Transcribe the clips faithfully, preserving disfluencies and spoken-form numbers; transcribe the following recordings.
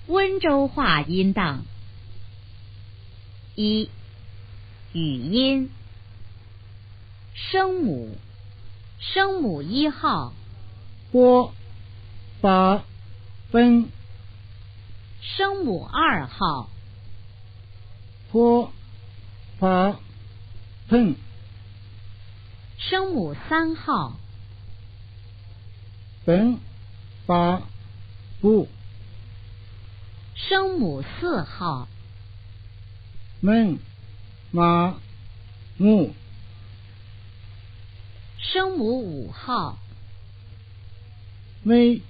温州话音档。一、语音。声母，声母一号，波、巴、奔。声母二号，坡、爬、奔。声母三号，奔、巴、步。声母四号，门、马、木。声母五号， 梅、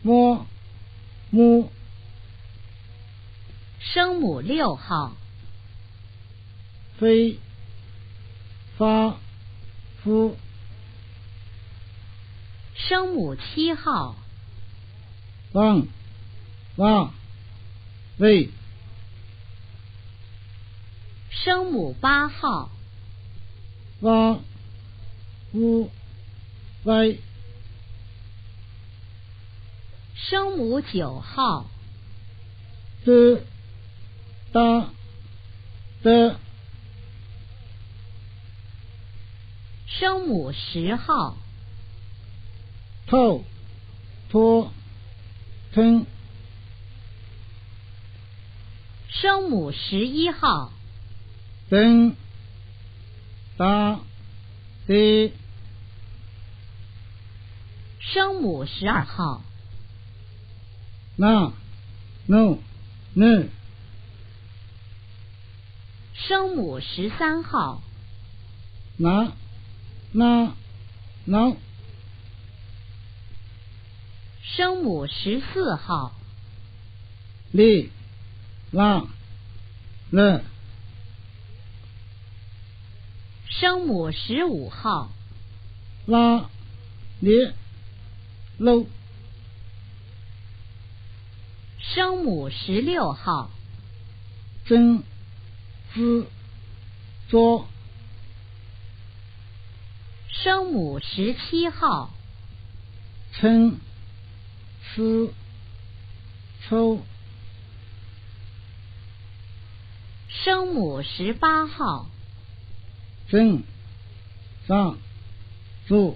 木、木。声母六号，飞、发、夫。声母七号，王、哇、喂。声母八号，哇、乌、歪。 声母九号，的、哒、的。声母十号，透、托、吞。声母十一号，等、哒、得。声母十二号，那、侬、呢。声母十三号，那、那、侬。声母十四号，哩、啦、了。声母十五号，啦、哩、喽。声母十六号，曾、子、作。声母十七号，春、 初、秋。声母十八号，正、上、左。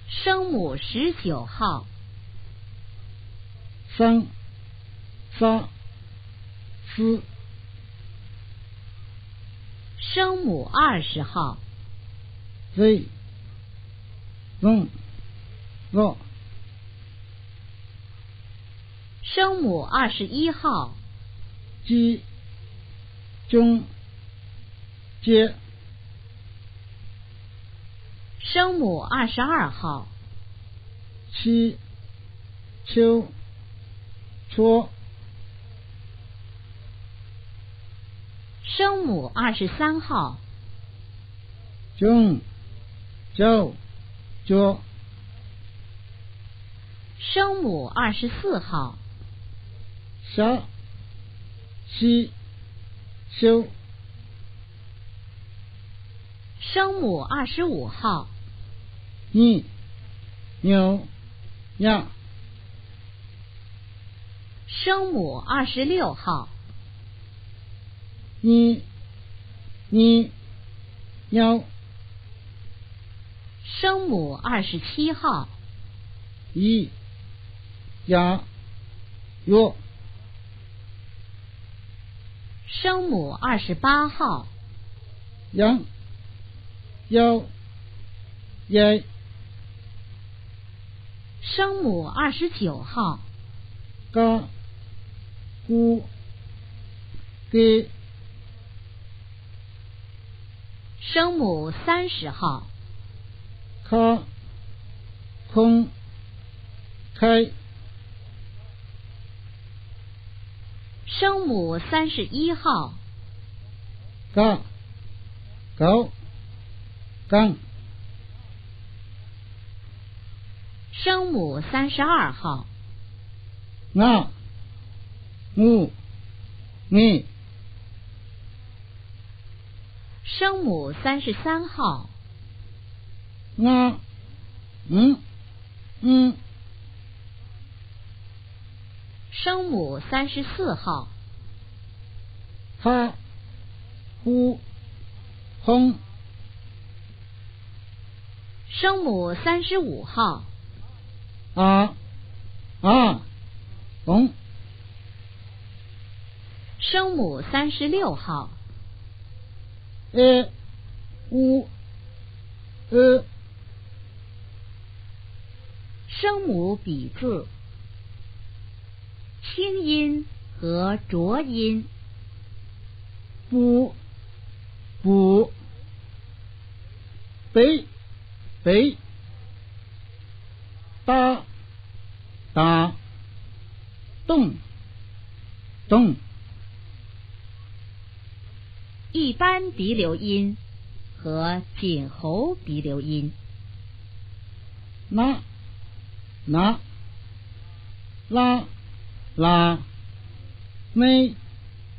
声母十九号，生、杀、死。声母二十号，谁、从、若。声母二十一号，几、穷、节。声母二十二号，七、秋、初。声母二十三号，穷、脚、脚。声母二十四号，下、西、修。 声母二十五号，你、牛、呀。声母二十六号，你、你、鸟。声母二十七号，一、呀、哟。 声母二十八号，羊、妖、耶。声母二十九号，嘎、咕、给。 声母三十号，卡、空、开。声母三十一号，嘎、高、刚。声母三十二号，啊、我、你。 声母三十三号，啊、嗯、嗯。声母三十四号。哈，呼，哼。声母三十五号。啊，啊，嗯。声母三十六号。呃，乌，呃。声母笔字。 清音和浊音。不，不。北，北。大，大。东，东。一般鼻流音和紧喉鼻流音。 那，那。拉，拉。没，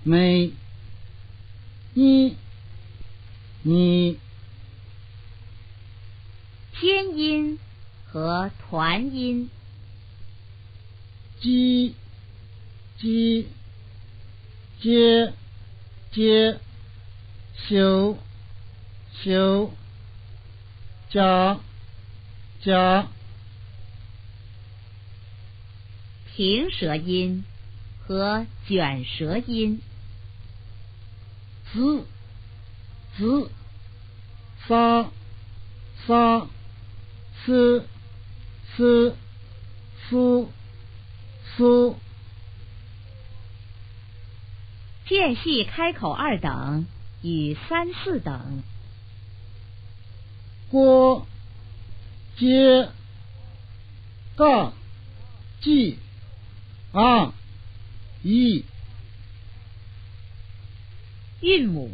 没。你，你。尖音和团音。鸡，鸡。 接，接。休，休。甲，甲。平舌音和卷舌音。子，子。 沙，沙。思，思。苏，苏。间隙开口二等与三四等。郭，街。 个，g，啊，一。韵母，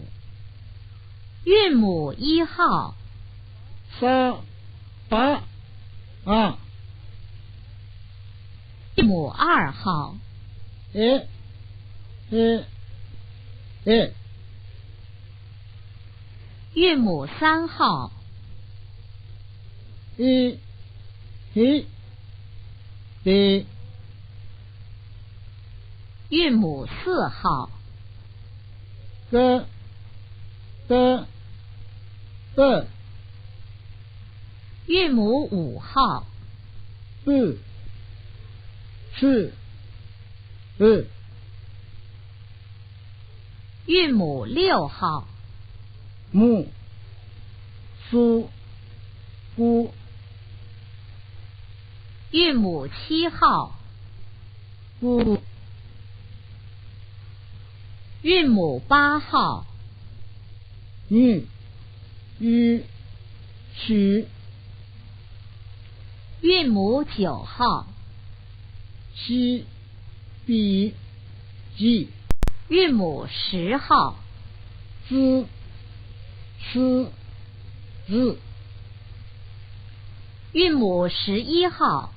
韵母一号。沙，巴，啊。韵母二号。哎，哎，哎。韵母三号。 一，一。的。韵母四号。个，个，个。韵母五号。不，是，不。 韵母六号。木，苏，姑。韵母七号。姑。韵母八号。女， 于，许。韵母九号。西，比，吉。韵母十号。资，思，字。韵母十一号。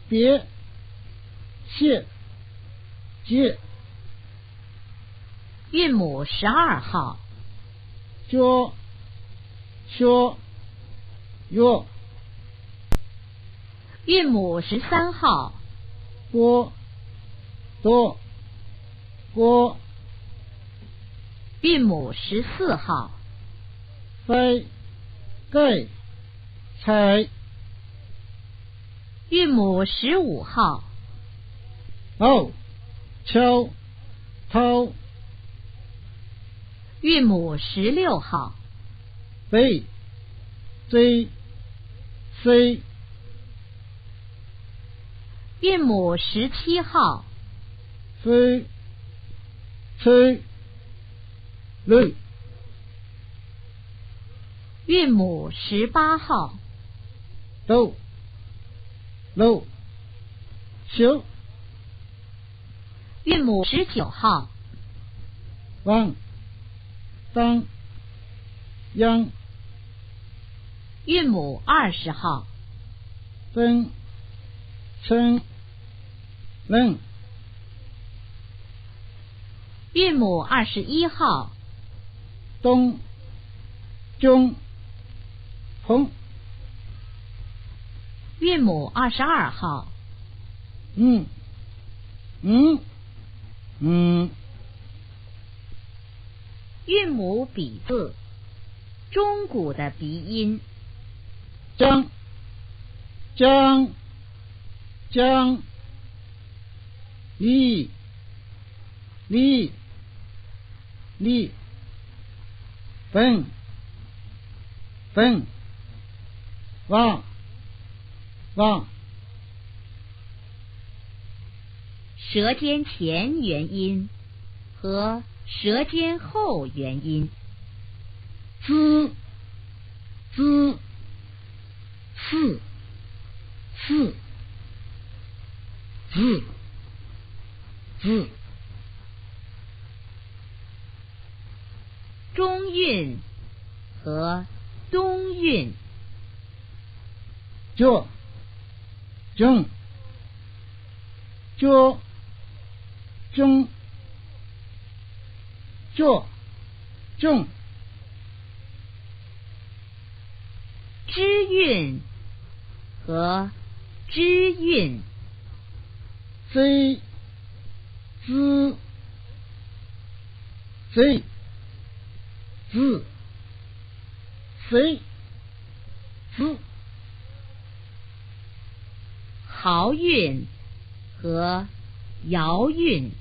别，谢，借。 韵母十二号。脚，学，约。韵母十三号。过，多，过。韵母十四号。该，该，才。 韵母十五号。奥，敲，掏。韵母十六号。贝，C，C。韵母十七号。飞，吹， 六。韵母十八号。豆，漏，休。韵母十九号。汪，当，央。韵母二十号。分，称， 冷。韵母二十一号。东，中，红。韵母二十二号。嗯，嗯，嗯。韵母笔字，中古的鼻音。江，江，江。里，里，里。文，文。哇，哇。 舌尖前元音和舌尖后元音。滋，滋，四，四，滋，滋。 中韵和东韵。脚，脚，脚，脚，脚，脚。 支韵和支韵。z，z，z，z，z，z。豪韵和摇韵。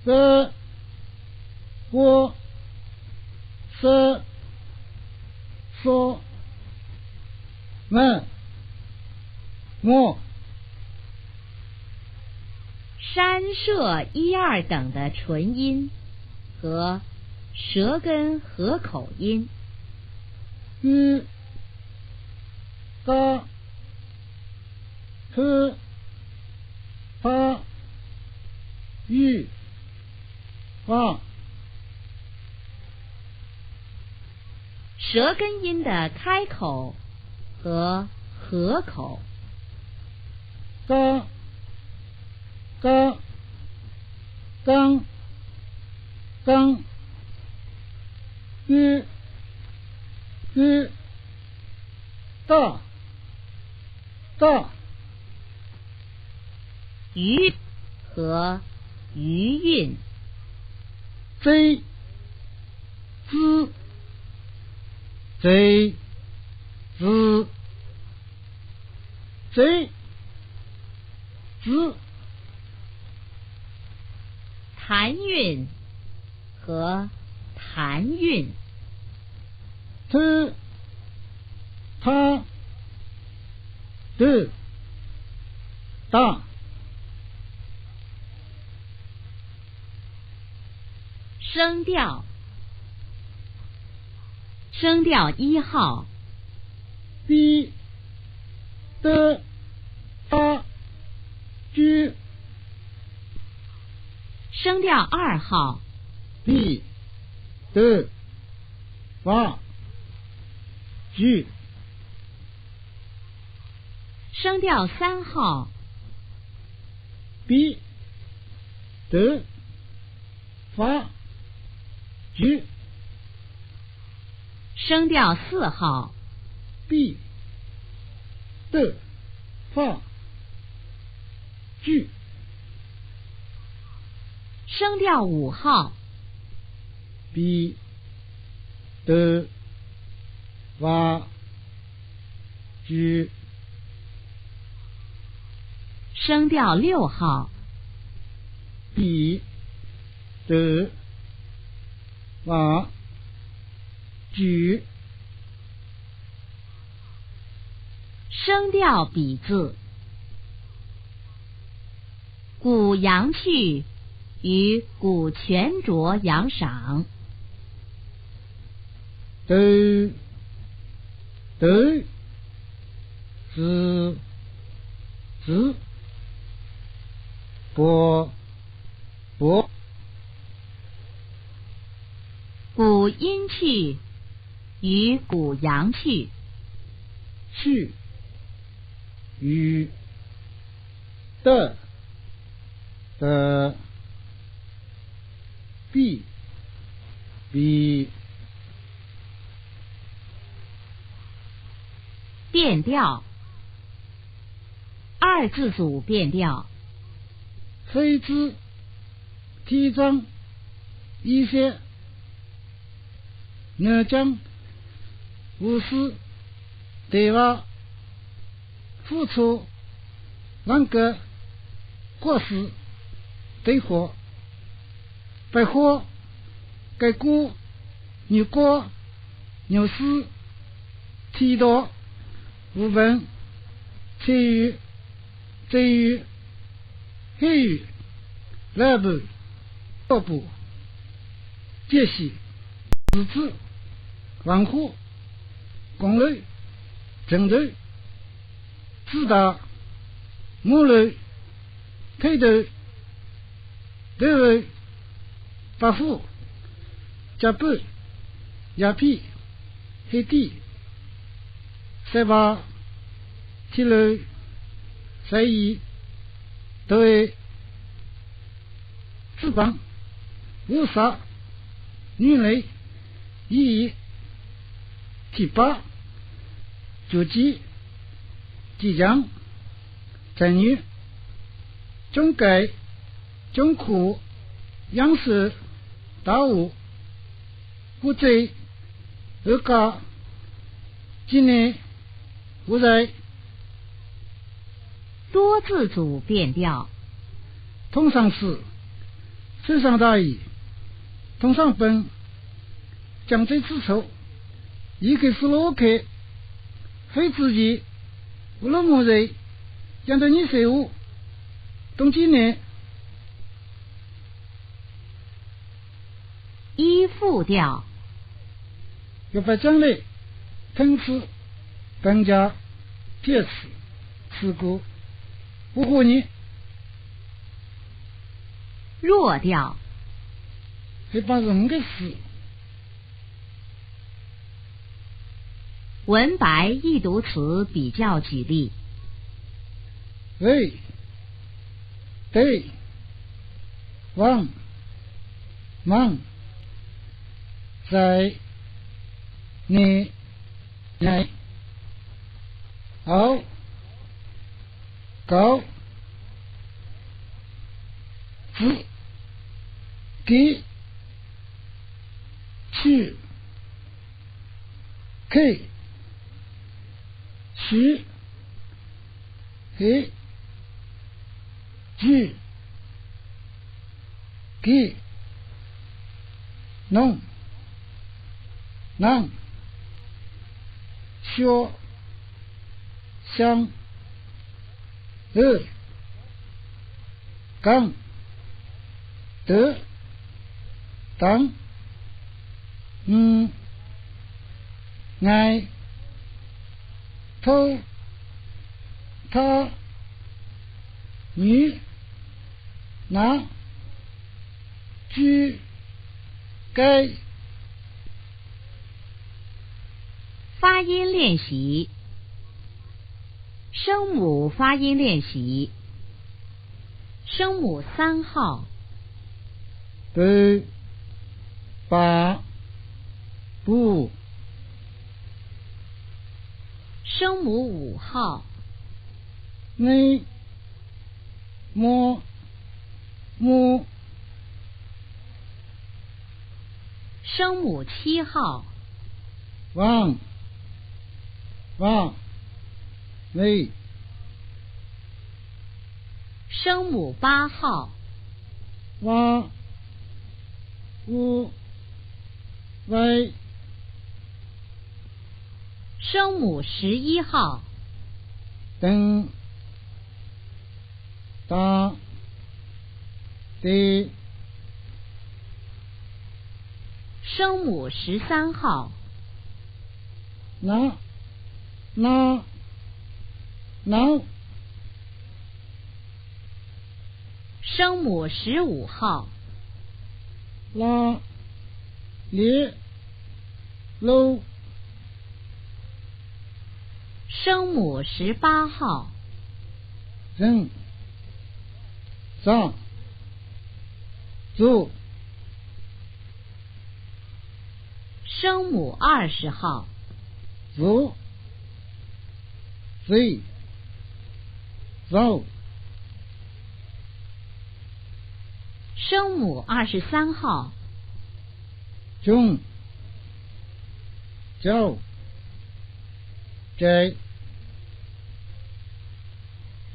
q，q，q，q，m，m。山社一二等的唇音和舌根合口音。 q，q，q，q。 舌根音的开口和合口。 q，q，q，q，q。 大，大。余和余韵。z，z，z，z，z。 z，z。 弹韵和弹韵。t，t，t，t。 声调。声调一号。b，d，f，g。声调二号。b，d，f，g。声调三号。b，d， f，g。声调四号。b，d，f，g。声调五号。b，d，f，g。声调六号。b， d，f，g。声调比字。古扬去与古泉卓扬赏。 d，d，z，z，b，b。古音去与古扬去。去，与，d，d。 b，b。变调。二字组变调。非洲、天津、伊塞、南京、无锡、台湾、富车、兰格、国师、德化、北化、该国、日国、日师、天道、无本、千余、 周瑜、黑羽、老板、老板、杰西、日子、文化、公路、城头、子大、木楼、推头、头尾、八虎、甲板、鸦片、黑点、三八、 七楼、三一、对、子房、五杀、女雷、一一、七八、九七、几将、战女、中改、中苦、杨氏、大武、不醉、二嘎、今年、 勿在。多自主变调。通商师，水上大爷，通商本，讲最之初，一个是罗开，非自己，无论么人，讲到你谁物，东京呢？ 一副调。要把将来，喷子、更加、铁齿、刺骨、不火呢？弱调。还把人个事。文白异读词比较举例。 对，对，望，望，在，你，你，好，高，子，给，去，去，去， 黑，鸡，鸡，农，囊，学，香，二，刚，得，当，嗯，爱，偷， 他，你，那，居，该。发音练习。声母发音练习。声母三号。不，把，不。 声母五号。你，么，么。声母七号。望，望，你。声母八号。哇，乌，歪。 声母十一号。等，打，的。声母十三号。那，那，那。声母十五号。拉，列， 喽。声母十八号。人，上，走。声母二十号。走，走，走。声母二十三号。中、脚、这。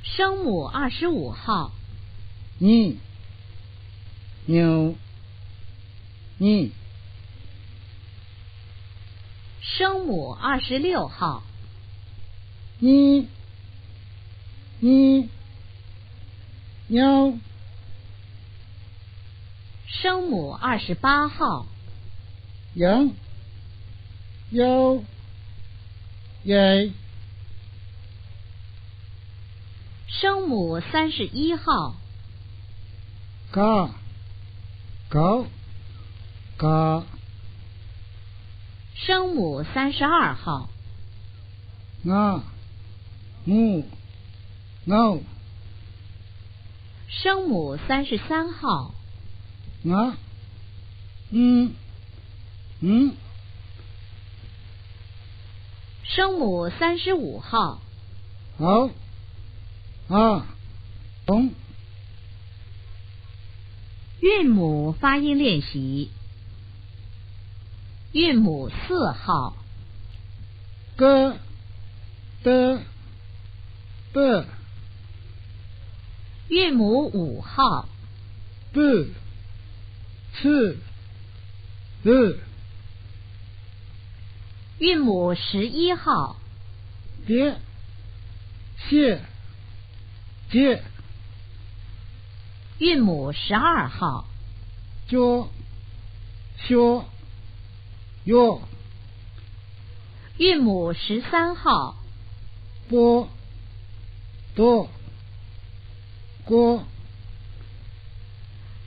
声母二十五号。你、牛、你。声母二十六号。你、你、 牛。声母二十八号。羊、羊、羊。声母三十一号。嘎、嘎、嘎。声母三十二号。 啊、哦、哦。声母三十三号。啊、嗯、嗯。声母三十五号。哦、啊、懂。韵母发音练习。 韵母四号。G、D、B。韵母五号。B、C、Z。韵母十一号。J、C、J。 韵母十二号。J、J、J。韵母十三号。J、J、J。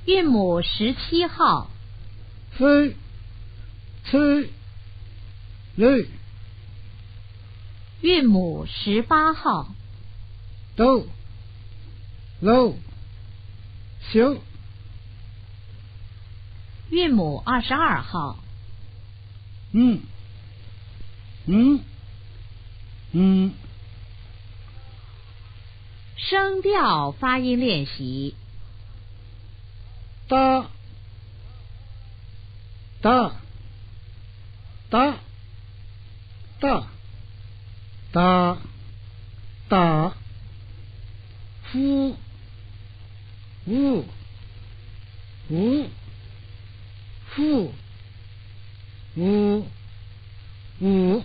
韵母十七号。J、J、J。 韵母十八号。J、J、J。韵母二十二号。嗯、嗯、嗯。声调发音练习。大、大、 大、大、大、大。五、五、五、五、五、五。